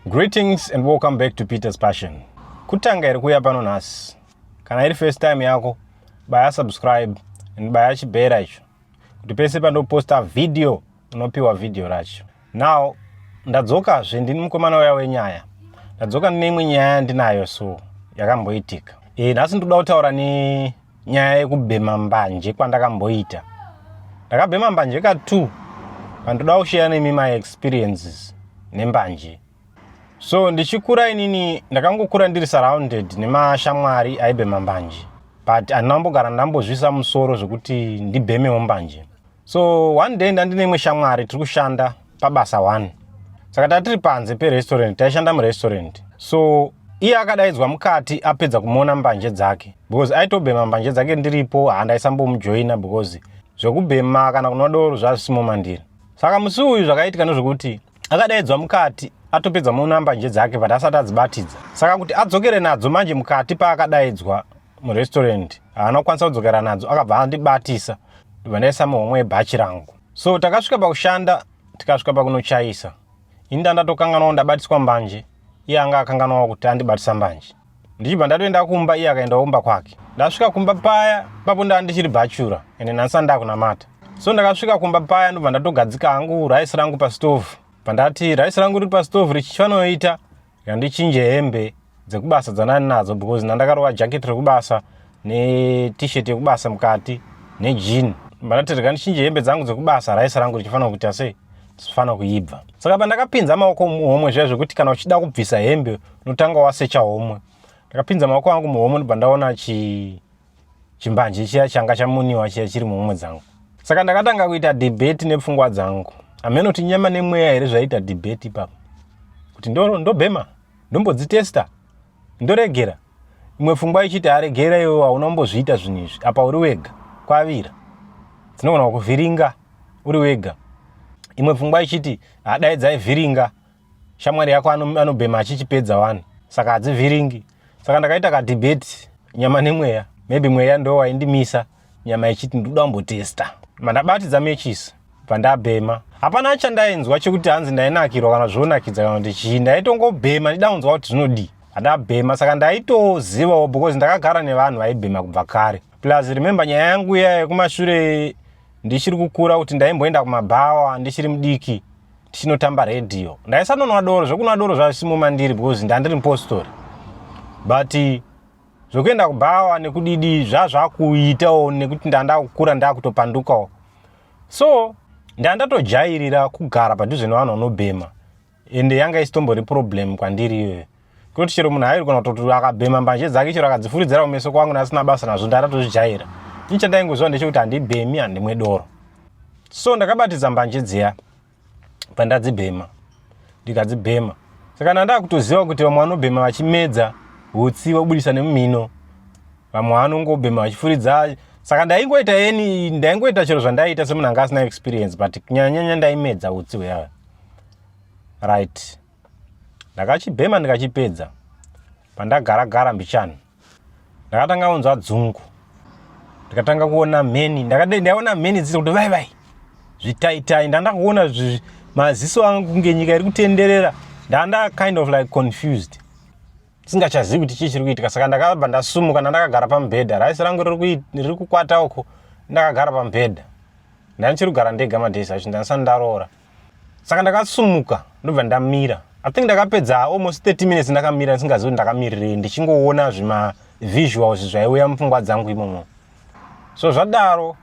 Greetings and welcome back to Peter's Passion. Kutanga iri kuuya pano nhasi. Kana iri first time yako, baya subscribe and baya chibhera icho kuti pese pandoposta video unopiwa video racho. Now ndadzokazve, ndini mukomana uya wenyaya. Ndadzoka ndine imwe nyaya yandinayo so yakamboitika. Nhasi ndoda kutaura nenyaya yekubhema mbanje kwandakamboita. Ndakabhema mbanje ka2 pandoda kushare nemi my experiences nembanje. So ndichikura inini ndakangokura ndiri surrounded nemashamwari aibhema mbanje, but handina kumbogara ndambozvisa musoro zvekuti ndibhemewo mbanje. So one day ndandine imwe shamwari, tiri kushanda pabasa one, saka tatiri panze perestaurant, taishanda murestaurant. So iye akadaidzwa mukati apedza kumona mbanje dzake, because aitobhema mbanje dzake ndiripo. Handaisambomujoina because zvekubhema kana kunwa doro zvazvisimo mandiri. Saka musi uyu zvakaitika ndezvekuti akadaidzwa mukati atopedza mona mbanje dzake, but asati adzibatidza. Saka kuti adzokere nadzo manje mukati paakadaidzwa murestaurant, haana kukwanisa kudzokera nadzo, akabva andibatisa, ndobva ndaisa muhomwe yebhachi rangu. So takasvika pakushanda, tikasvika pakunochaisa. Ini ndandatokanganwawo ndabatiswa mbanje, iye anga akanganwawo kuti andibatisa mbanje. Ndichibva ndatoenda kumba, iye akaendawo kumba kwake. Ndasvika kumba paya, papo ndaa ndichiri bachelor ende nhasi ndakunamata. So ndakasvika kumba paya, ndobva ndatogadzika hangu raisi rangu pastovhu. Pandati raisi rangu riri pastovhu richifanoita, randichinje hembe dzekubasa dzandani nadzo, because ndandakarova jaketi rekubasa neT-shirt yekubasa mukati nejean. Ndati rega ndichinje hembe dzangu dzekubasa, raisi rangu richifanira kuita sei, richifanira kuibva. Saka pandakapinza maoko muhomwe zviya zvekuti kana uchida kubvisa hembe unotanga wasecha homwe, ndakapinza maoko angu muhomwe, ndobva ndaona chimbanje chiya changa chamuniwa chiya chiri muhomwe dzangu. Saka ndakatanga kuita debate nepfungwa dzangu. Hameno kuti nyama nemweya here zvaita debate ipapo, kuti ndobhema, ndombodzitesta, ndoregera. Imwe pfungwa ichiti, "Aregera iwe, hauna kumbozviita zvinhu izvi, apa uri wega, kwavira, dzinogona kuvhiringa uri wega." Imwe pfungwa ichiti, "Hadai dzaivhiringa, shamwari yako anobhema achichipedza wani, saka hadzivhiringi." Saka ndakaita kadebate nyama nemweya. Maybe mweya ndo waindimisa, nyama ichiti ndoda kumbotesta. Mandabatidza mechisi, pandabhema hapana chandainzwa chekuti hanzi ndainakirwa kana zvonakidza kana kuti chii. Ndaitongobhema ndida kunzwa kuti zvinodii. Handabhema, saka ndaitozivawo because ndakagara nevanhu vaibhema kubva kare. Plus remember nyaya yangu iya yekumashure ndichiri kukura, kuti ndaimboenda kumabhawa ndichiri mudiki tichinotamba redhiyo. Ndaisanonwa doro, zvekunwa doro zvasimo mandiri because ndandiri mupostori, but zvekuenda kubhawa nekudidi zvazvakuitawo nekuti ndanda kukura, ndakutopandukawo. So ndandatojairira kugara padhuze nevanhu vanobhema, ende yanga isitombori problem kwandiri iyoyo, kuti chero munhu airi kana kutoti akabhema mbanje dzake, chero akadzifuridzira kumeso kwangu, ndasina basa nazvo, ndandatozvijaira. Ini chandaingoziva ndechekuti handibhemi, handimwe doro. So ndakabatidza mbanje dziya, pandadzibhema, ndikadzibhema. Saka ndandakutoziva kuti vamwe vanobhema vachimedza utsi vobudisa nemumhino, vamwe vanongobhema vachifuridza. Saka ndaingoita eni, ndaingoita chero zvandaiita semunhu anga asina experience, but kunyanyanyanya ndaimedza utsi hweya. Right, ndakachibhema ndikachipedza. Pandagara gara mbichana, ndakatanga kunzwa dzungu, ndikatanga kuona mheni. Ndaiona mheni dziri kuti vai vai, zvitaitai. Ndanda kuona maziso angu kunge nyika iri kutenderera. Ndanda kind of like confused, singachazivi kuti chii chiri kuitika. Saka ndakabva ndasumuka. Ndandakagara pamubhedha, raisi rangu riri kukwata uko, ndakagara pamubhedha. Ndandichiri kugara ndega madays acho, ndandisati ndaroora. Saka ndakasumuka, ndobva ndamira. I think ndakapedza almost 30 minutes ndakamira, ndisingazivi kuti ndakamirirei, ndichingoona zvimavisuals zvaiuya mupfungwa dzangu imomo. So zvadaro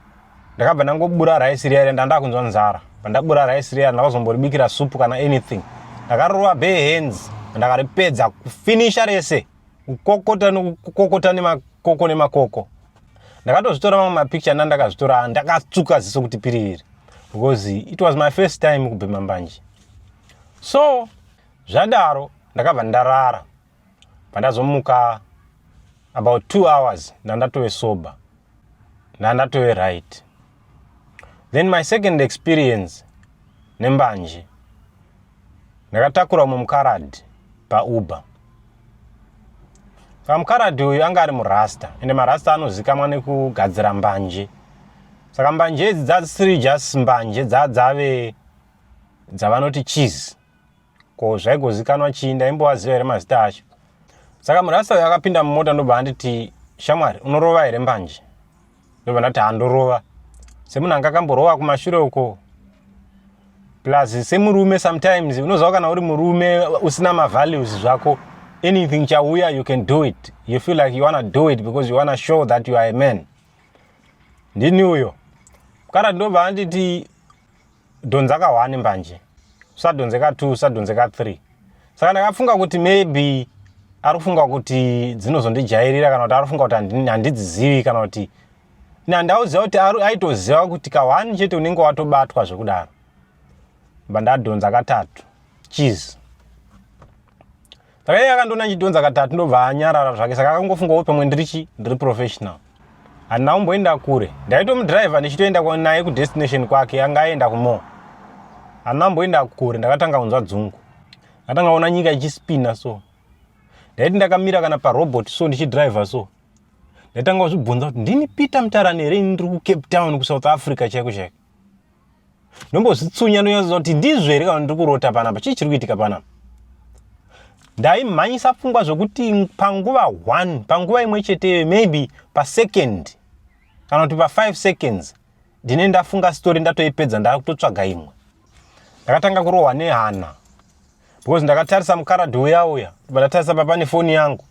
ndakabva ndangobura raisi riya riya. Ndanda kunzwa nzara. Pandabura raisi riya, ndakazomboribikira supu kana anything, ndakarova bare hands, ndakaripedza kufinisha rese, kukokota nokukokota nemakoko nemakoko. Ndakatozvitora mamwe mapicture, ndandakazvitora ndakatsuka ziso kuti piriviri, because it was my first time kubhema mbanje. So zvadaro ndakabva ndarara. Pandazomuka about 2 hours, ndandatove sober, ndandatove right. Then my second experience nembanje, ndakatakura umwe mukaradhi paUber. Saka mukaradhi uyu anga ari murasta, ende marasta anozikamwa nekugadzira mbanje. Saka mbanje idzi dzasiri just mbanje, dzadzave dzavanoti cheese. Ko zvaigozikanwa chii, ndaimbovaziva here mazita acho? Saka murasta uyo akapinda mumota ndobva anditi, shamwari, unorova here mbanje? Ndobva ndati handorova. Semunhu anga akamborova kumashure uko, plus semurume sometimes unoziva kana uri murume usina mavalues zvako, anything chauya you can do it. You feel like you wanna do it because you wanna show that you are a man. Ndini uyo kana ndobva anditi dhonza ka 1 mbanje, usadhonze ka 2, usadhonze ka 3. Saka ndakafunga kuti maybe ari kufunga kuti dzinozondijairira, kana kuti ari kufunga kuti handidzizivi, kana kuti nandauziva kuti aitoziva kuti ka 1 chete unenge watobatwa zvekudaro. Mba ndadhonza katatu cheese. Saka iye akandiona ndichidhonza katatu ndobva anyarara zvake. Saka akangofunga kuti pamwe ndiri chi ndiri professional. Handina kumboenda kure, ndaitomudhiraivha ndichitoenda naye kudestination kwake, anga aenda kumo. Handina kumboenda kure, ndakatanga kunzwa dzungu, ndakatanga kuona nyika ichispina. So ndaiti ndakamira kana parobot so ndichidhiraivha so, ndaitanga kuzvibvunza kuti ndini Peter Mutarani here ini ndiri kuCape Town, kuSouth Africa chaiko chaiko? Ndombozvitsunya, ndonyatsoziva kuti ndizvo here kana ndiri kurota panapa, chii chiri kuitika panapa? Ndaimhanyisa pfungwa zvokuti panguva 1, panguva imwe cheteyo, maybe pasecond kana kuti pa5 seconds, ndine ndafunga story, ndatoipedza, ndakutotsvaga imwe. Ndakatanga kurohwa nehana because ndakatarisa mukaradhi uya uya, ndobva ndatarisa papane foni yangu.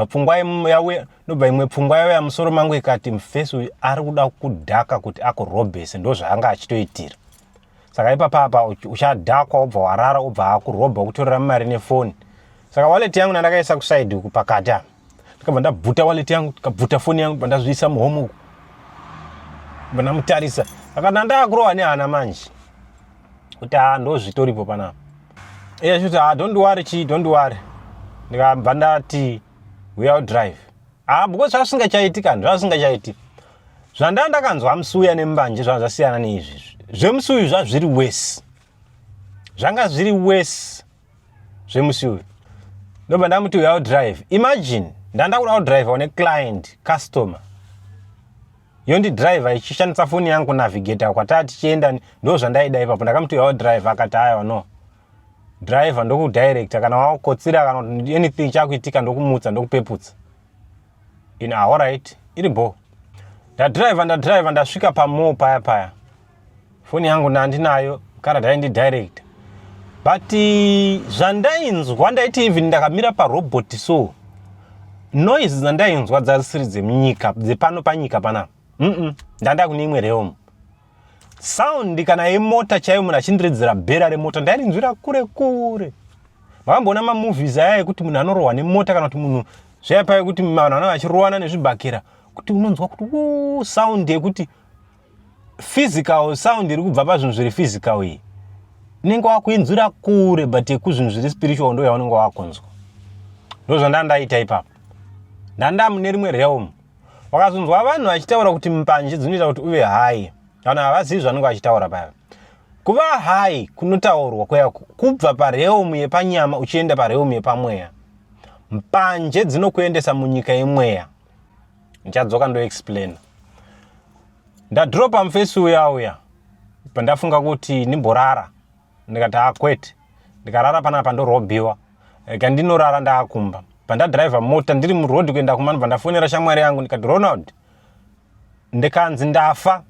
Pfungwa yauya, ndobva imwe pfungwa yauya musoro mangu ikati, mufesi uyu ari kuda kudhaka kuti akurobhese, ndo zvaanga achitoitira. Saka ipapa apa uchadhakwa, wobva warara, wobva akurobha, kutorera mari nefoni. Saka wallet yangu nandakaisa kuside uku pakati apa, ndikabva ndabvuta wallet yangu, ndikabvuta foni yangu, bva ndazviisa muhomwe uku, bva ndamutarisa. Saka ndandaakurohwa nehana manje kuti ha, ndo zvitoripo panapa. Iye achiti, ha, don't worry chi, don't worry. Ndikabva ndati, we drive. Ah, because zvazvisingachaitika, zvazvisingachaitika. Zvanda ndakanzwa musi uya nembanje zvanga zvasiyana neizvi zvemusi uyu, zvazviri worse, zvanga zviri worse zvemusi uyu. Ndobva ndamuti, uya drive. Imagine ndanda kuda kudrive neclient, customer yondidriver ichishandisa foni yangu kunavigata kwataa tichienda. Ndo zvandaida ipapo. Ndakamuti, uya drive. Akati, aiwa, no, driver ndokudirecta, kana wakotsira kana anything chakuitika ndokumutsa, ndokupeputsa in. Alright, iri bo. Ndadriver, ndadriver, ndasvika pamall paya paya, foni yangu ndandinayo, karadhi aindidirecta, but zvandainzwa, ndaiti even ndakamira parobot so, noise dzandainzwa dzasiri dzemunyika, dzepano panyika panapa. Ndanda kune imwe realm. Sound kana yemota chaiyo, munhu achindiridzira bhera remota, ndairinzwira kure kure. Makamboona mamovies aya ekuti munhu anorohwa nemota, kana kuti munhu zvaya paya kuti vanhu vanenge vachirowana nezvibhakera, kuti unonzwa kuti u sound yekuti physical sound iri kubva pazvinhu zviri physical iyi unenge wakuinzwira kure, but yekuzvinhu zviri spiritual ndo yaunenge wakunzwa. Ndo zvandandaita ipapo, ndanda mune rimwe realm. Wakazonzwa vanhu vachitaura kuti mbanje dzinoita kuti uve high, vanhu havazivi zvanenge vachitaura paya. Kuva high kunotaurwa kuya kubva parealm yepanyama uchienda parealm yepamweya. Mbanje dzinokuendesa munyika yemweya. Ndichadzoka ndoexplaina. Ndadropa mufesi uya uya, pandafunga kuti ndimborara, ndikati akwete, ndikarara panapa ndorobhiwa, rega ndinorara ndaakumba. Pandadhiraivha mota ndiri muroad kuenda kumba, ndobva ndafonera shamwari yangu, ndikati, Ronald, ndikanzi ndafa,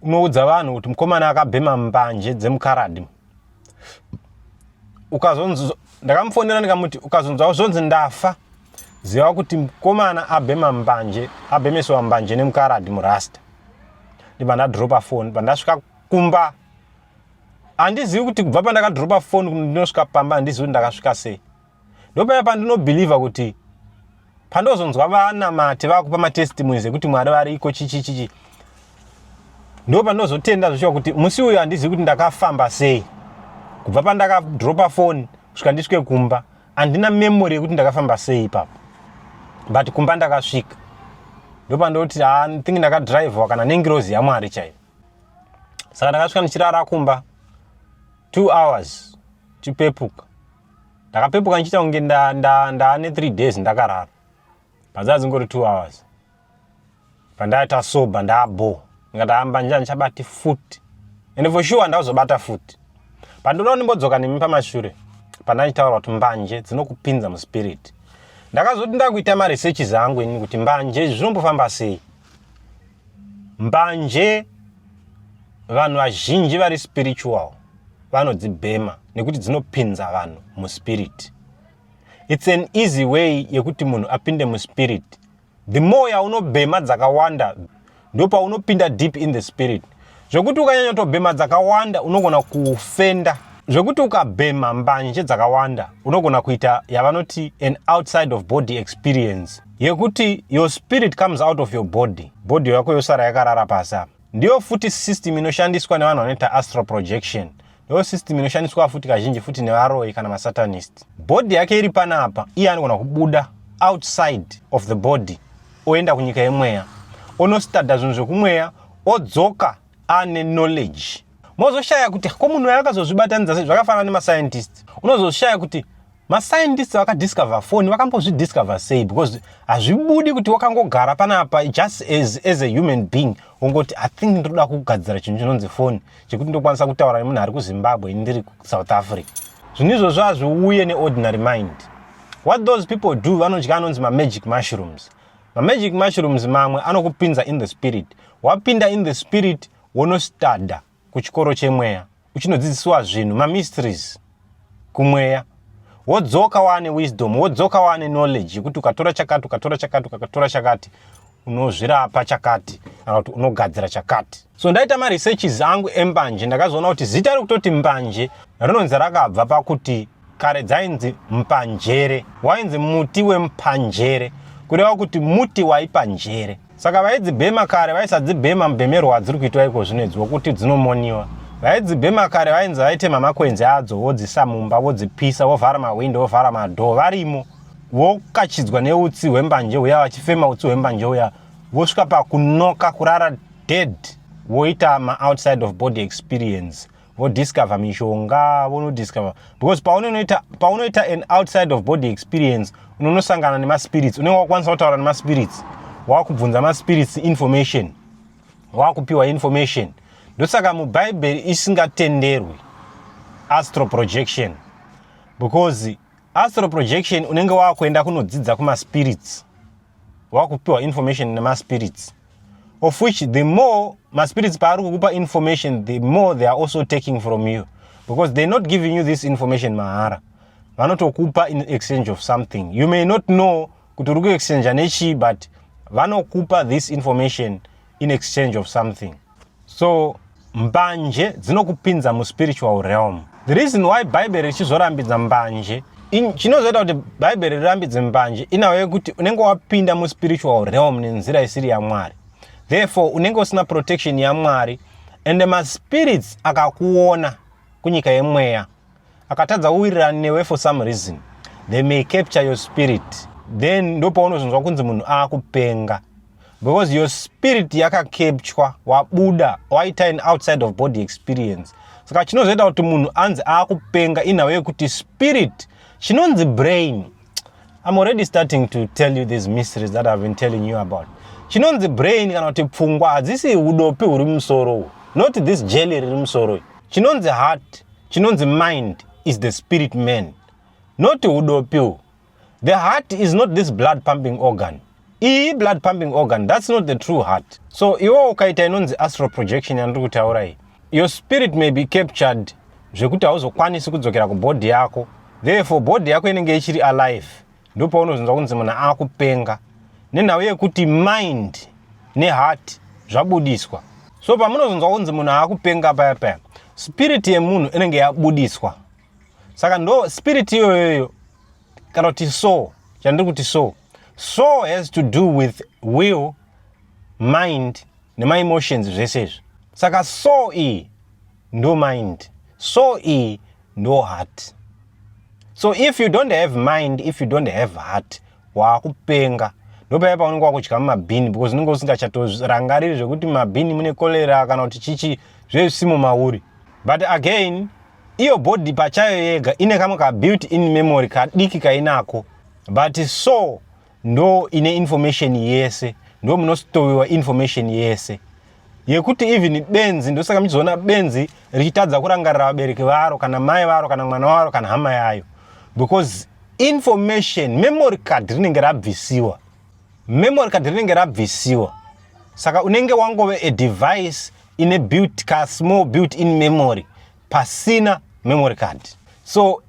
unoudza vanhu kuti mukomana akabhema mbanje dzemukaradhi. Ukazonzi, ndakamufonera ndikamuti, ukazonzwa zvonzi ndafa, ziva kuti mukomana abhema mbanje, abhemeswa mbanje nemukaradhi murasta. Ndibva ndadropa foni. Pandasvika kumba, handizivi kuti kubva pandakadropa foni ndinosvika pamba, handizivi kuti ndakasvika sei. Ndopaya pandinobhilivha kuti pandozonzwa vanamati vakupa matestimonies ekuti Mwari variko, chichi chichi, ndo pandinozotenda zvichiva kuti musi uyu handizivi kuti ndakafamba sei kubva pandakadropa foni kusvika ndisvike kumba. Handina memory yekuti ndakafamba sei ipapo, but kumba ndakasvika. Ndopandoti think ndakadhiraivhwa kana nengirozi yaMwari chaiyo. Saka ndakasvika ndichirara kumba 2 hours, chipepuka. Ndakapepuka ndichiita kunge ndaane 3 days ndakarara, padzaa dzingori 2 hours. Pandaita sober, ndabo ndikati amba nje handichabati futi, and for sure handakuzobata futi. Pandoda ndimbodzoka nemi pamashure. Pandachitaura kuti mbanje dzinokupinza muspirit, ndakazoti ndakuita maresearches angu ini kuti mbanje zvinombofamba sei. Mbanje, vanhu vazhinji vari spiritual vanodzibhema nekuti dzinopinza vanhu muspirit. It's an easy way yekuti munhu apinde muspirit. The more yaunobhema dzakawanda, ndopaunopinda deep in the spirit, zvekuti ukanyanya kutobhema dzakawanda unogona kufenda, zvekuti ukabhema mbanje dzakawanda unogona kuita yavanoti an outside of body experience, yekuti your spirit comes out of your body, body yako yosara yakarara pasi apa. Ndiyo futi system inoshandiswa nevanhu vanoita astral projection. Ndiyo system inoshandiswa futi kazhinji futi nevaroyi kana masatanist. Body yake iri panapa, iye anogona kubuda outside of the body, oenda kunyika yemweya, onostadha zvinhu zvekumweya, odzoka ane knowledge. Mozoshaya kuti ko munhu akazozvibatanidza sei. Zvakafanana nemascientist. Unozoshaya kuti mascientists vakadiscover foni vakambozvidiscover sei, because hazvibudi kuti wakangogara panapa just as a human being wongoti, "I think ndoda kugadzira chinhu chinonzi foni chekuti ndokwanisa kutaura nemunhu ari kuZimbabwe, ndiri kuSouth Africa." Zvinhu izvozvo hazviuye neordinary mind. What those people do, vanodya anonzi mamagic mushrooms. Mamagic mushrooms mamwe anokupinza in the spirit. Wapinda in the spirit, wonostada kuchikoro chemweya, uchinodzidziswa zvinhu, mamysteries kumweya. Wodzoka waane wisdom, wodzoka waane knowledge yekuti ukatora chakati, ukatora chakati, ukatora chakati, unozvirapa chakati kana kuti unogadzira chakati. So ndaita maresearches angu embanje, ndakazoona kuti zita rekutoti mbanje rinonzi rakabva pakuti kare dzainzi mpanjere, wainzi muti wempanjere, kureva kuti muti waipa njere. Saka vaidzibhema kare vaisadzibhema mubhemerwo wadziri kuitwa iko zvino idzi, wokuti dzinomoniwa. Vaidzibhema kare vainzi vaitema makwenzi adzo, vodzisa mumba, vodzipisa, vovhara mahwindo, vovhara madhoo, varimo vokachidzwa neutsi hwembanje huya, vachifema utsi hwembanje huya, vosvika pakunoka kurara dead, voita maoutside of body experience, vodiscover mishonga, vonodiscover, because paunoita an outside of body experience unonosangana nemaspirits, unenge wakwanisa kutaura nemaspirits, wakubvunza maspirits information, wakupiwa information. Ndosaka mubhaibheri isingatenderwi astral projection, because astral projection unenge wakuenda kunodzidza kumaspirits, wakupiwa information nemaspirits, of which the more maspirits paari kukupa information, the more they are also taking from you, because they're not giving you this information mahara. Vanotokupa in exchange of something. You may not know kuti uri kuexchange nechii, but vanokupa this information in exchange of something. So mbanje dzinokupinza muspiritual realm. The reason why Bhaibheri richizorambidza mbanje, chinozoita kuti Bhaibheri rirambidze mbanje inawo yekuti unenge wapinda muspiritual realm nenzira isiri yaMwari. Therefore unenge usina protection yaMwari, and maspirits akakuona kunyika yemweya akatadza kuwirirana newe for some reason, they may capture your spirit. Then ndopaunozonzwa kunzi munhu aakupenga, because your spirit yakacapturwa, wabuda, waita an outside of body experience. Saka chinozoita kuti munhu anzi aakupenga inhau yekuti spirit, chinonzi brain, I'm already starting to tell you these mysteries that I've been telling you about, chinonzi brain kana kuti pfungwa, hadzisi udopi huri mumusoro uhu, not this jelly riri musoro. Chinonzi heart, chinonzi mind is the spirit man, not udopi uhu. The heart is not this blood pumping organ. Iyi blood pumping organ, that's not the true heart. So iwo ukaita inonzi astral projection yandiri kutaura iyi, your spirit may be captured zvekuti hauzokwanisi kudzokera kubody yako. Therefore body yako inenge ichiri alive. Ndopaunozonzwa kunzi munhu akupenga, nenhau yekuti mind neheart zvabudiswa. So pamunozonzwa kunzi munhu akupenga paya paya, spirit yemunhu inenge yabudiswa. Saka ndo spirit iyoyoyo kana kuti soul. Chandiri kuti soul, soul has to do with will, mind nemaemotions, zvese izvi. Saka soul iyi ndo mind, soul iyi ndo heart. So if you don't have mind, if you don't have heart, waakupenga. Ndopaya paunenge wakudya mumabhini, because unenge usingachatorangariri zvekuti mumabhini mune korera kana kuti chichi, zvezvisimo mauri. But again, iyo body pachayo yega ine kamwe kabuilt in memory kadiki kainako, but soul ndo ine information yese, ndo munostowiwa information yese yekuti even benzi. Ndosaka muchizoona benzi richitadza kurangarira vabereki varo, kana mai varo, kana mwana waro, kana hama yayo. Because information, memory card rinenge rabvisiwa, memory card rinenge rabvisiwa. Saka unenge wangove a device ine built ka small built in memory pasina memory card. So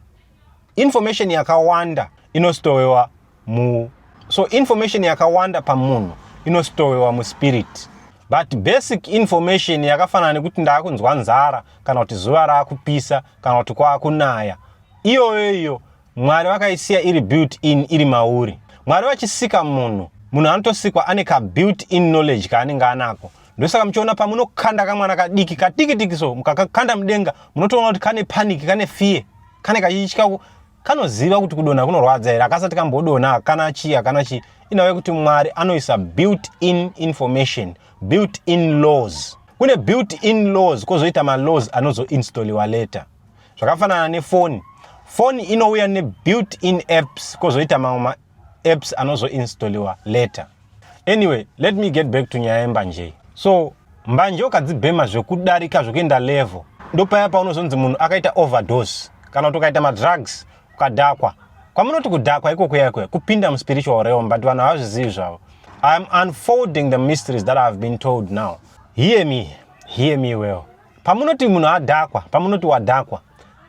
information yakawanda inostowewa mu, so information yakawanda pamunhu inostowewa muspirit, but basic information yakafanana nekuti ndaakunzwa nzara, kana kuti zuva raakupisa, kana kuti kwaakunaya, iyoyo iyo Mwari vakaisiya iri built in, iri mauri. Mwari vachisika munhu, munhu anotosikwa ane kabuilt in knowledge kaanenge anako. Ndosaka muchiona pamunokanda kamwana kadiki kadiki diki, so mukakakanda mudenga, munotoona kuti kane panic, kane fear, kane kachitya. Kanoziva kuti kudonha kunorwadza here? Akasati kambodonha, kana chii, hakana chii. Inhau yekuti Mwari anoisa built in information, built in laws. Kune built in laws, kwozoita malaws anozoinstalliwa later. Zvakafanana nefoni. Foni inouya nebuilt in apps, kwozoita mamwe maapps anozoinstalliwa later. Anyway, let me get back to nyaya yembanje. So mbanje ukadzibhema zvekudarika, zvekuenda level, ndopaya paunozonzi munhu akaita overdose, kana kuti ukaita madrugs, ukadhakwa. Kwamunoti kudhakwa ikoko yakoya kupinda muspiritual realm, but vanhu havazvizivi zvavo. I am unfolding the mysteries that I have been told. Now hear me, hear me well. Pamunoti munhu adhakwa, pamunoti wadhakwa,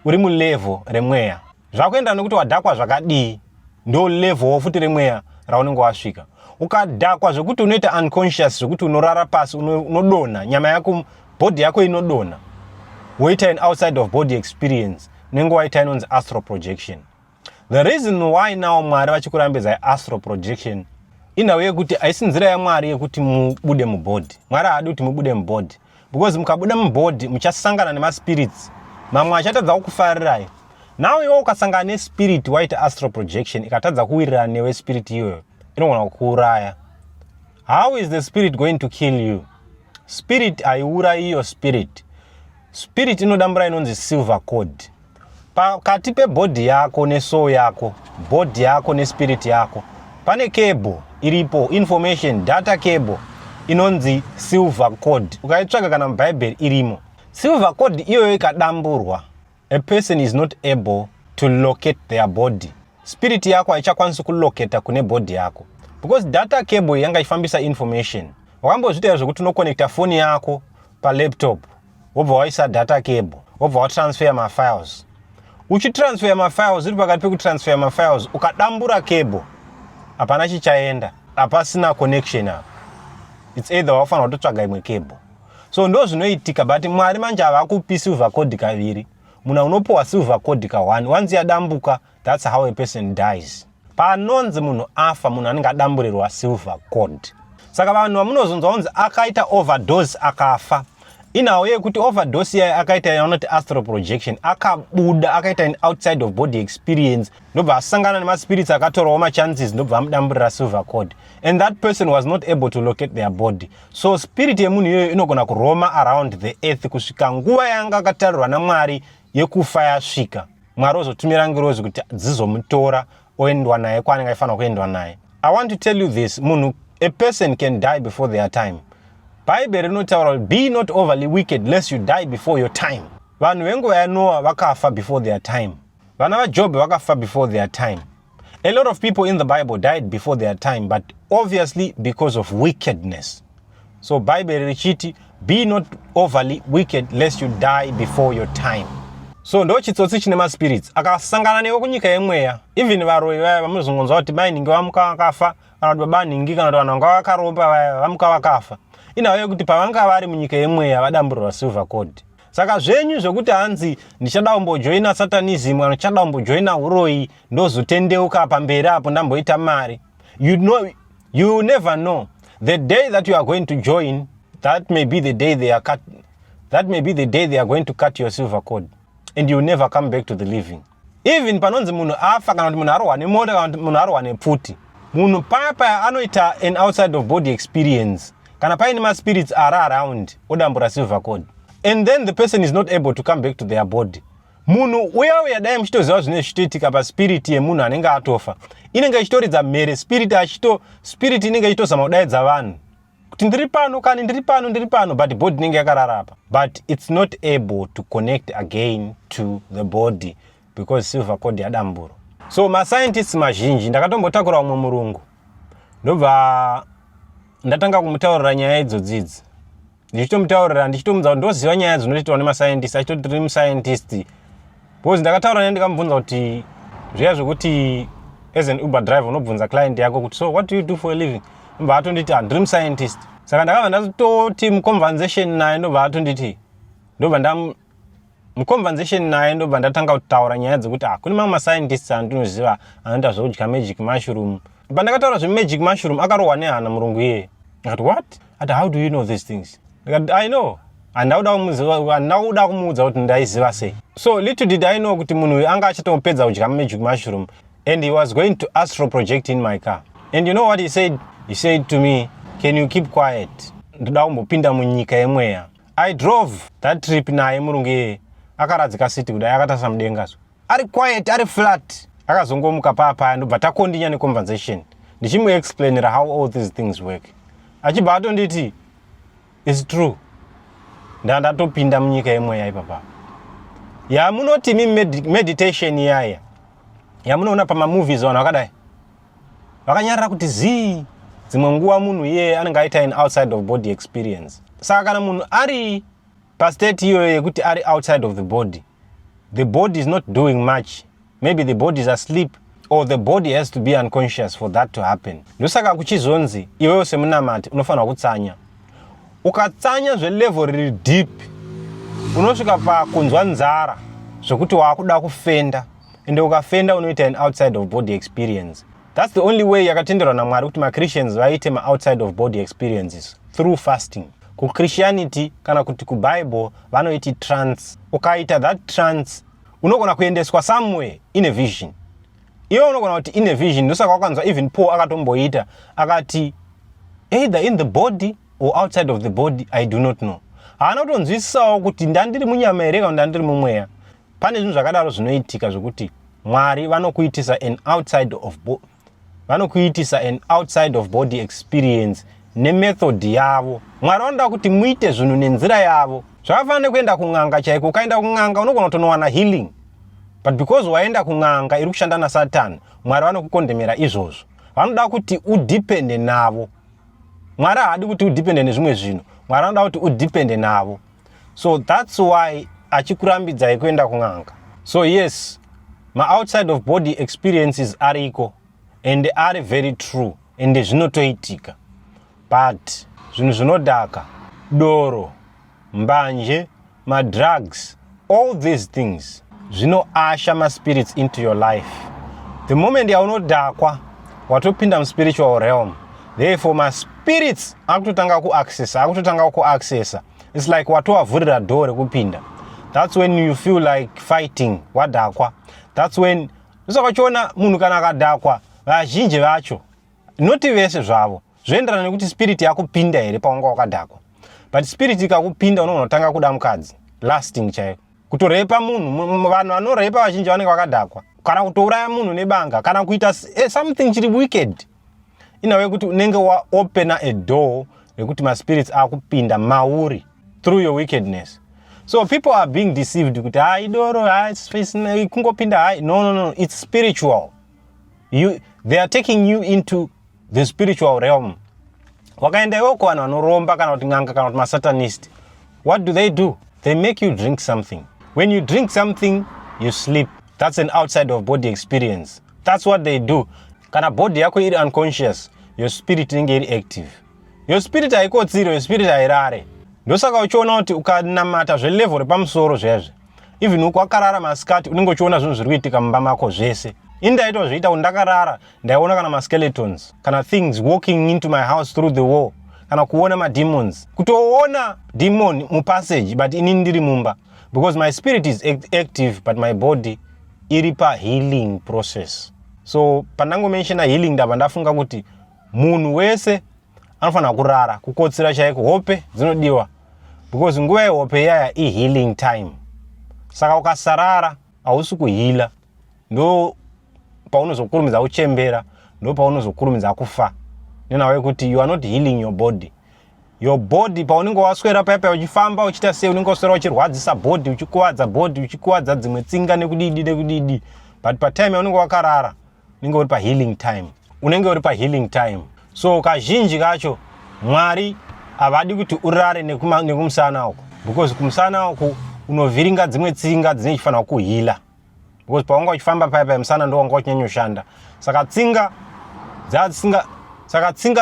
uri mulevel remweya. Zvakuendera nekuti wadhakwa zvakadii, ndo level futi remweya raunenge wasvika. Ukadhakwa zvekuti unoita unconscious, zvekuti unorara pasi, unodonha, nyama yako, body yako inodonha, woita an outside of body experience, unenge waita inonzi astral projection. The reason why now Mwari vachikurambidzai astral projection inhau yekuti haisi nzira yaMwari yekuti mubude mubody. Mwari haadi kuti mubude mubody, because mukabuda mubody muchasangana nemaspirits mamwe achatadza kukufarirai. Now iwe ukasangana nespirit, waita astral projection, ikatadza kuwirirana newe, spirit iyoyo inogona kukuuraya. How is the spirit going to kill you? Spirit haiurayi iyo spirit. Spirit inodambura inonzi silver cord pakati pebody yako nesoul yako. Body yako nespirit yako, pane cable iripo, information data cable inonzi silver cord. Ukaitsvaga kana mubhaibheri irimo. Silver cord iyoyo ikadamburwa, a person is not able to locate their body. Spirit yako haichakwanisi kulocata kune body yako, because data cable yanga ifambisa information. Wakambozviita zvekuti unoconnecta foni yako palaptop, wobva waisa data cable, wobva watransfer mafiles. Uchitransfer mafiles, uri pakati pekutransfer mafiles, ukadambura cable, hapana chichaenda, hapasina connection apa. It's either wafanira kutotsvaga imwe cable. So ndo zvinoitika. But Mwari manje havakupi silver cord kaviri. Munhu unopiwa silver cord ka1, once yadambuka, that's how a person dies. Panonzi munhu afa, munhu anenge adamburirwa silver cord. Saka vanhu vamunozonzwa kunzi akaita overdose akafa, inhau yekuti overdose yayo akaita yavanoti astral projection. Akabuda, akaita an outside of body experience, ndobva asangana nemaspirits akatorawo machances, ndobva amudamburira silver cord, and that person was not able to locate their body. So spirit yemunhu iyoyo inogona kuroma around the earth kusvika nguva yanga akatarirwa naMwari yekufa yasvika. Mwari ozotumira ngirozi kuti dzizomutora, oendwa naye kwaanenge aifanira kuendwa naye. I want to tell you this: munhu, a person can die before their time. Bhaibheri rinotaura kuti, "Be not overly wicked, lest you die before your time." Vanhu venguva yaNoa vakafa before their time. Vana vaJob vakafa before their time. A lot of people in the Bible died before their time, but obviously because of wickedness. So Bhaibheri richiti, "Be not overly wicked, lest you die before your time." So ndo chitsotsi chine maspirits akasangana newe kunyika yemweya. Even varoyi vaya vamunozongonzwa kuti mai nhingi vamuka vakafa, kana kuti baba nhingi, kana kuti vanhu vanga vakaromba vaya vamuka vakafa, inhau yekuti pavanga vari munyika yemweya vadamburirwa silver cord. Saka zvenyu zvekuti hanzi ndichada kumbojoina satanism, kana ndichada kumbojoina uroyi, ndozotendeuka pamberi apo ndamboita mari, you know, you never know. The day that you are going to join, that may be the day they are cut, that may be the day they are going to cut your silver cord, and you never come back to the living. Even panonzi munhu afa, kana kuti munhu arohwa nemota, kana kuti munhu arohwa nepfuti, munhu paya paya anoita an outside of body experience, kana paine maspirits ari around, odambura silver cord, and then the person is not able to come back to their body. Munhu uya uya, dai muchitoziva zvinenge zvichitoitika paspirit yemunhu anenge atofa, inenge ichitoridza mhere spirit achito, spirit inenge ichitozama kudaidza vanhu kuti, "Ndiri pano kani, ndiri pano, ndiri pano," but body inenge yakarara apa, but it's not able to connect again to the body because silver cord yadamburwa. So mascientists mazhinji, ndakatombotakura umwe murungu, ndobva ndatanga kumutaurira nyaya idzodzidzi, ndichitomutaurira, ndichitomudza kuti ndoziva nyaya dzinotoitwa nemascientist, achitoti tiri muscientist, because ndakataura naye, ndikamubvunza kuti zviya zvekuti as an Uber driver unobvunza client yako kuti, "So what do you do for a living?" Ndobva atonditi, "Handiri muscientist." Saka ndakabva ndatoti muconversation naye, ndobva atonditi, ndobva nda muconversation naye, ndobva ndatanga kutaura nyaya dzekuti, ah, kune mamwe mascientists andinoziva anoita zvekudya magic mushroom. Pandakataura zvemagic mushroom, akarohwa nehana murungu iyeye. Akati, "What?" Ati, "How do you know these things?" Ndikati, "I know." Handina kuda kumuudza kuti ndaiziva sei. So little did I know kuti munhu uyu anga achatopedza kudya magic mushroom and he was going to astral project in my car. And you know what he said? He said to me, "Can you keep quiet? Ndoda kumbopinda munyika yemweya." I drove that trip naye murungu iyeye, akaradzika seat kudai, akatarisa mudenga, so ari quiet, ari flat. Akazongomuka paapaya, ndobva takondinya neconversation, ndichimuexplainira how all these things work, achibva atonditi, "It's true, ndandatopinda munyika yemweya ipapa." Yamunoti imi meditation iyaya yamunoona pamamovies, vanhu vakadai vakanyarara kuti zii, dzimwe nguva munhu iyeye anenge aita an outside of body experience. Saka kana munhu ari pastate iyoyo yekuti ari outside of the body, the body is not doing much. Maybe the body is asleep or the body has to be unconscious for that to happen. Ndosaka kuchizonzi iwewo semunamati unofanirwa kutsanya. Ukatsanya zvelevel riri deep, unosvika pakunzwa nzara zvekuti waakuda kufenda, ende ukafenda unoita an outside of body experience. That's the only way yakatenderwa naMwari kuti machristians vaite maoutside of body experiences, through fasting. Kuchristianity kana kuti kubible vanoiti trance. Ukaita that trance, unogona kuendeswa somewhere in a vision. Iwe unogona kuti in a vision. Ndosaka wakanzwa even Paul akatomboita, akati, "Either in the body or outside of the body, I do not know." Haana kutonzwisisawo kuti ndandiri munyama here kana ndandiri mumweya. Pane zvinhu zvakadaro zvinoitika zvokuti Mwari vanokuitisa an outside of body experience nemethod yavo. Mwari vanoda kuti muite zvinhu nenzira yavo. Zvakafanana nekuenda kun'anga chaiko. Ukaenda kun'anga, unogona kutonowana healing, but because waenda kun'anga iri kushanda nasatani, Mwari vanokukondemera izvozvo. Vanoda kuti udhipende navo. Mwari haadi kuti udhipende nezvimwe zvinhu. Mwari anoda kuti udhipende navo. So that's why achikurambidzai kuenda kun'anga. So yes, maoutside of body experiences ariko and ari very true, ende zvinotoitika, but zvinhu zvinodhaka, doro, mbanje, madrugs, all these things zvinousher maspirits into your life. The moment yaunodhakwa, watopinda muspiritual realm. Therefore maspirits akutotanga kuaccessa, akutotanga kuaccessa. It's like watovavhurira door rekupinda. That's when you feel like fighting wadhakwa. That's when, ndosaka uchiona munhu kana akadhakwa, vazhinji vacho, noti vese zvavo, zvoenderana nekuti spirit yakupinda here paunga wakadhakwa, but spirit ikakupinda, unogona kutanga kuda mukadzi, lusting chaiyo, kutorepa munhu. Vanhu vanorepa vazhinji vanenge vakadhakwa, kana kutouraya munhu nebanga, kana kuita something chiri wicked inawe, yekuti unenge waopena a door rekuti maspirits akupinda mauri through your wickedness. So people are being deceived kuti, "Hai, doro, hai, kungopinda, hai." No, no, no, it's spiritual. They are taking you into the spiritual realm. Wakaenda iwoko, vanhu vanoromba kana kuti n'anga kana kuti masatanist, what do they do? They make you drink something. When you drink something, you sleep. That's an outside of body experience. That's what they do. Kana body yako iri unconscious, your spirit inenge iri active. Your spirit haikotsiri, your spirit hairare. Ndosaka uchiona kuti ukanamata zvelevel repamusoro zvezve, even uko wakarara masikati, unenge uchiona zvinhu zviri kuitika mumba mako zvese. Ini ndaitozviita kuti ndakarara ndaiona kana maskeletons, kana things walking into my house through the wall, kana kuona mademons, kutoona demon mupassage, but inini ndiri mumba, because my spirit is active but my body iri pahealing process. So pandangomentiona healing, ndabva ndafunga kuti munhu wese anofanira kurara, kukotsira chaiko, hope dzinodiwa, because nguva yehope iyaya ihealing time. Saka ukasarara, hausi kuheala. Ndo paunozokurumidza kuchembera, ndo paunozokurumidza kufa, nenhau yekuti you are not healing your body. Your body, paunenge waswera paipa uchifamba, uchiita sei, unenge waswera uchirwadzisa body, uchikuvadza body, uchikuvadza dzimwe tsinga nekudidi nekudidi. But patime yaunenge wakarara, unenge uri pahealing time, unenge uri pahealing time. So kazhinji kacho Mwari havadi kuti urare nekumusana uku, because kumusana uku unovhiringa dzimwe tsinga dzinenge chifanirwa kuhila, because pawanga uchifamba paya paya, musana ndo wanga uchinyanyoshanda. Saka tsinga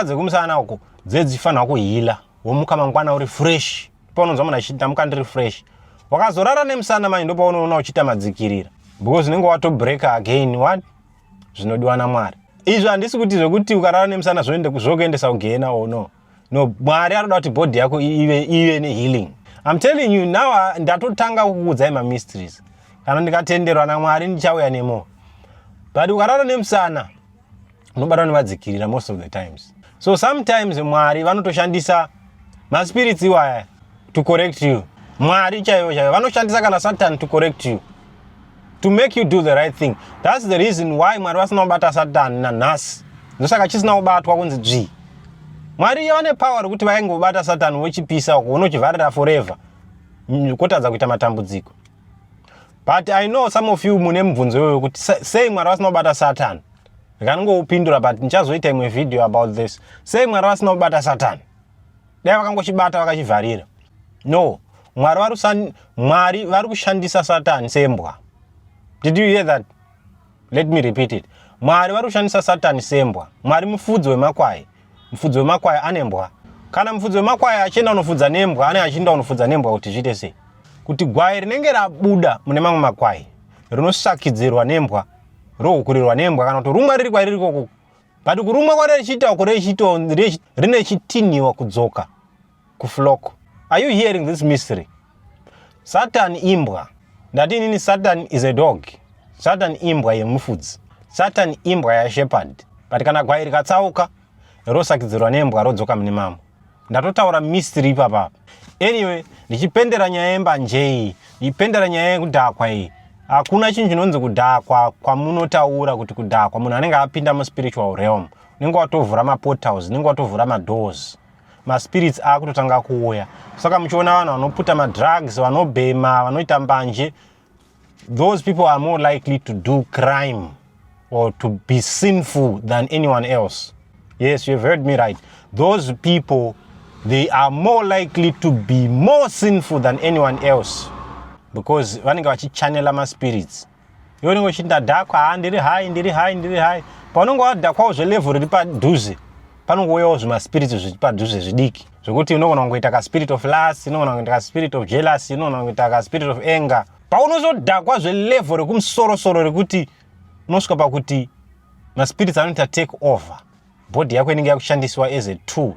dzekumusana uku dzedzifanirwa kuhila, womuka mangwana uri fresh. Paunonzwa munhu achiti, "Ndamuka ndiri fresh," wakazorara nemusana manje, ndopaunoona uchiita madzikirira, because unenge watobreaka again what zvinodiwa naMwari. Izvo handisi kuti zvekuti ukarara nemusana zvokuendesa kugehena or no. Mwari anoda kuti body yako ive nehealing. I'm telling you now, ndatotanga kukuudzai mamysteries. Kana ndikatenderwa naMwari, ndichauya nemo. But ukarara nemusana, unobatwa nevadzikirira most of the times. So sometimes Mwari vanotoshandisa maspirits iwaya to correct you. Mwari chaivo chaivo vanoshandisa kana Satan to correct you, to make you do the right thing. That's the reason why Mwari vasina kubata Satan nanhasi. Ndosaka chisina kubatwa kunzi dzvi. Mwari vane power rekuti vaingobata Satan, vochipisa uko, unochivharira forever, kotadza kuita matambudziko. But I know some of you mune mubvunzo iyoyo kuti sei Mwari vasina kubata Satan. Ndikanongoupindura, but ndichazoita imwe video about this. Sei Mwari vasina kubata Satan? Dai vakangochibata, vakachivharira. No, Mwari vari kushandisa Satani sembwa. Did you hear that? Let me repeat it. Mwari vari kushandisa Satani sembwa. Mwari mufudzi wemakwai. Mufudzi wemakwai ane mbwa. Kana mufudzi wemakwai achienda unofudza nembwa, ane achienda unofudza nembwa kuti zviite sei? Kuti gwai rinenge rabuda mune mamwe makwai rinosakidzirwa nembwa, rohukurirwa nembwa, kana kuti rumwa riri kwariri ikoko. But kurumwa kwari richiita uko, rine chitiniwa kudzoka kuflock. Are you hearing this mystery? Satan imbwa. Ndati inini Satan is a dog. Satan imbwa yemufudzi. Satan imbwa yashepherd. But kana gwai rikatsauka, rosakidzirwa nembwa, rodzoka mune mamwe. Ndatotaura mystery ipapapa. Anyway, ndichipendera nyaya yembanje iyi, ndichipendera nyaya yekudhakwa iyi, hakuna chinhu chinonzi kudhakwa kwamunotaura kuti kudhakwa. Munhu anenge apinda muspiritual realm, unenge watovhura maportals, unenge watovhura madoors, maspirits akutotanga kuuya. Saka muchiona vanhu vanoputa madrugs, vanobhema, vanoita mbanje, those people are more likely to do crime or to be sinful than anyone else. Yes, you've heard me right. Those people, they are more likely to be more sinful than anyone else, because vanenge vachichanela maspirits. Iwe unenge uchiti, "Ndadhakwa, ha, ndiri high, ndiri high, ndiri high." Paunenge wadhakwawo zvelevel riri padhuze, panongouyawo zvimaspirits zviri padhuze zvidiki, zvekuti unogona kungoita kaspirit of lust, unogona kungoita kaspirit of jealousy, unogona kungoita kaspirit of anger. Paunozodhakwa zvelevel rekumusorosoro, rekuti unosvika pakuti maspirits anoita take over body yako, inenge yakushandiswa as a tool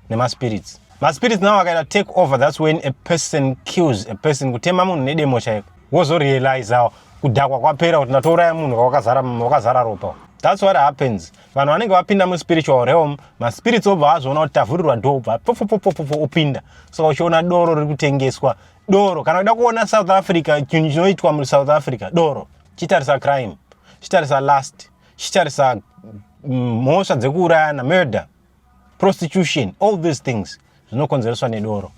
nemaspirits. Maspirits now akaita take over, that's when a person kills a person, kutema munhu nedemo chaiko. Wozorealiza kudhakwa kwapera kuti ndatouraya munhu, wakazara ropa. That's what happens. Vanhu vanenge vapinda muspiritual realm, maspirits obva azoona kuti tavhurirwa door, bva pfopfopfopfo opinda. Saka uchiona doro riri kutengeswa, doro, kana uda kuona South Africa, chinhu chinoitwa muSouth Africa, doro, chitarisa crime, chitarisa lust, chitarisa mhosva dzekuurayana, murder, prostitution, all these things zvinokonzereswa nedoro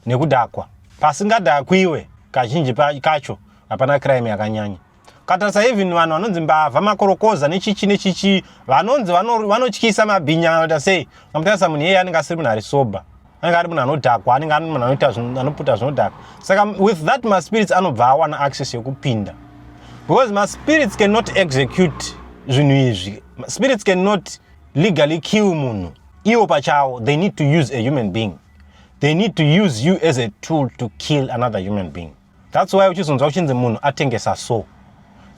nekudhakwa. Pasingadhakwiwe kazhinji kacho hapana crime yakanyanya. Ukatarisa even vanhu vanonzi mbavha, makorokoza, nechichi nechichi, vanonzi vanotyisa, mabhinya, anoita sei, ukamutarisa munhu iyeye anenge asiri munhu ari sober, anenge ari munhu anodhakwa, anenge ari munhu anoputa zvinodhakwa. Saka with that, maspirits anobva awana access yekupinda, because maspirits cannot execute zvinhu izvi. Spirits cannot legally kill munhu iwo pachawo. They need to use a human being. They need to use you as a tool to kill another human being. That's why uchizonzwa uchinzi munhu atengesa soul.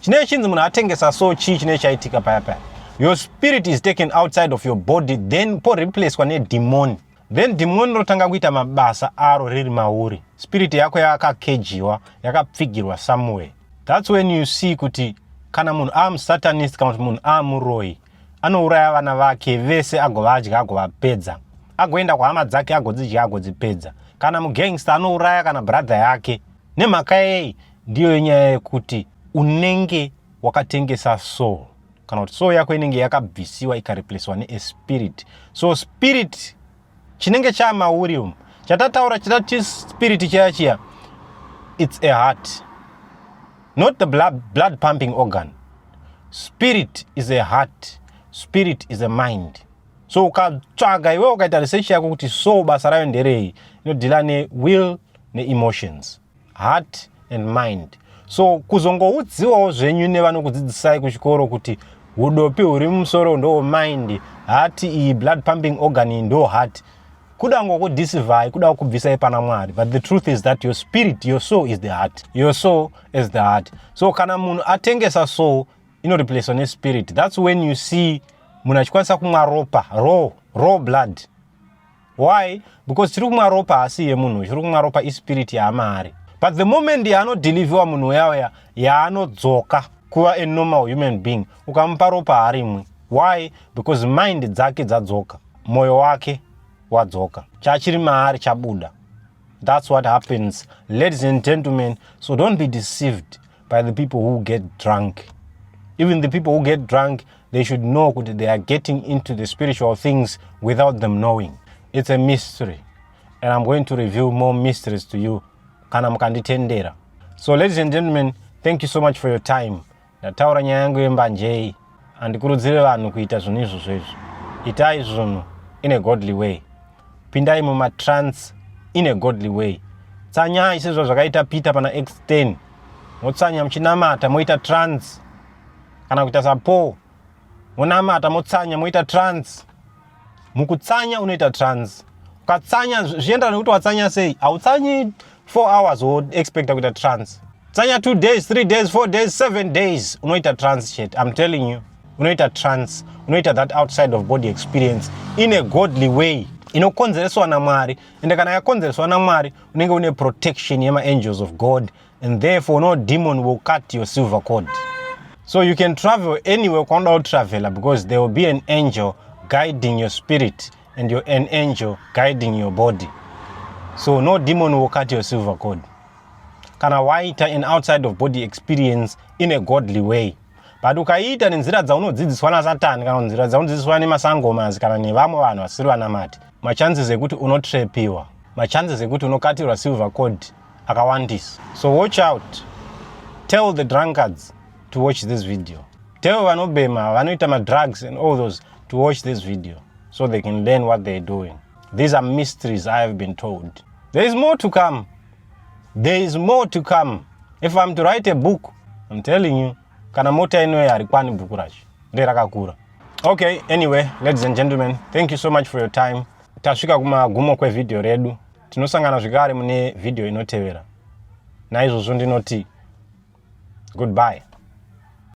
Chinenge chinzi munhu atengesa soul, chii chinenge chaitika paya paya? Your spirit is taken outside of your body, then poreplacwa nedemon. Then demon rotanga kuita mabasa aro riri mauri. Spirit yako yakakejiwa, yakapfigirwa somewhere. That's when you see kuti kana munhu amusatanist, kana kuti munhu amuroi, anouraya vana vake vese, agovadya, agovapedza, agoenda kuhama dzake, agodzidya, agodzipedza. Kana mugangster anouraya kana brother yake. Nemhaka yei? Ndiyo nyaya yekuti unenge wakatengesa soul, kana kuti soul yako inenge yakabvisiwa, ikareplacwa neaspirit. So spirit chinenge chamauri umu, chatataura chatati spirit chiya chiya, it's a heart, not the blood pumping organ. Spirit is a heart, spirit is a mind. So ukatsvaga iwe, ukaita research yako kuti soul basa rayo nderei, inodeala newill neemotions, heart and mind. So kuzongoudziwawo zvenyu nevanokudzidzisai kuchikoro kuti udopi huri mumusoro ndo mind, heart iyi, blood pumping organ iyi ndo heart, kuda ngokudeceivai, kuda kukubvisai pana Mwari. But the truth is that your spirit, your soul is the heart. Your soul is the heart. So kana munhu atengesa soul, inoreplacewa nespirit. That's when you see munhu achikwanisa kumwa ropa, raw blood. Why? Because chiri kumwa ropa haasi yemunhu, chiri kumwa ropa ispirit yaamaari. But the moment yaanodeliveriwa munhu uyauya, yaanodzoka kuva a normal human being, ukamupa ropa harimwi. Why? Because mind dzake dzadzoka, mwoyo wake wadzoka, chachiri maari chabuda. That's what happens, ladies and gentlemen. So don't be deceived by the people who get drunk. Even the people who get drunk, they should know that they are getting into the spiritual things without them knowing. It's a mystery, and I'm going to reveal more mysteries to you kana mukanditendera. So ladies and gentlemen, thank you so much for your time. Ndataura nyaya yangu yembanjei. Handikurudzire vanhu kuita zvinhu izvozvo izvo. Itai zvinhu in a godly way. Pindai mumatrance in a godly way. Tsanyai sezvo zvakaita Peter pana Acts 10. Motsanya muchinamata, moita trance. Kana kuita saPaul, monamata, motsanya, moita trance. Mukutsanya unoita trance. Ukatsanya, zvichienderana nekuti watsanya sei. Hautsanyi 4 hours woexpecta kuita trance. Tsanya 2 days, 3 days, 4 days, 7 days, unoita trance chete. I'm telling you, unoita trance, unoita that outside of body experience in a godly way inokonzereswa naMwari. Ende kana yakonzereswa naMwari, unenge une protection yemaangels of God, and therefore no demon will cut your silver cord. So you can travel anywhere kwaunoda kutravela, because there will be an angel guiding your spirit and an angel guiding your body. So no demon will cut your silver cord kana waita an outside of body experience in a godly way. But ukaiita nenzira dzaunodzidziswa nasatani, kana nzira dzaunodzidziswa nemasangomas kana nevamwe vanhu vasiri vanamati, machances ekuti unotrapiwa, machances ekuti unokatirwa silver cord akawandisa. So watch out. Tell the drunkards to watch this video. Tell vanobhema, vanoita madrugs and all those to watch this video so they can learn what they're doing. These are mysteries I have been told. There is more to come. There is more to come. If I'm to write a book, I'm telling you, kana mota inoyi harikwani bhuku racho, nderakakura. Okay, anyway, ladies and gentlemen, thank you so much for your time. Tasvika kumagumo kwevhidhiyo redu. Tinosangana zvekare mune vhidhiyo inotevera. Naizvozvo ndinoti goodbye.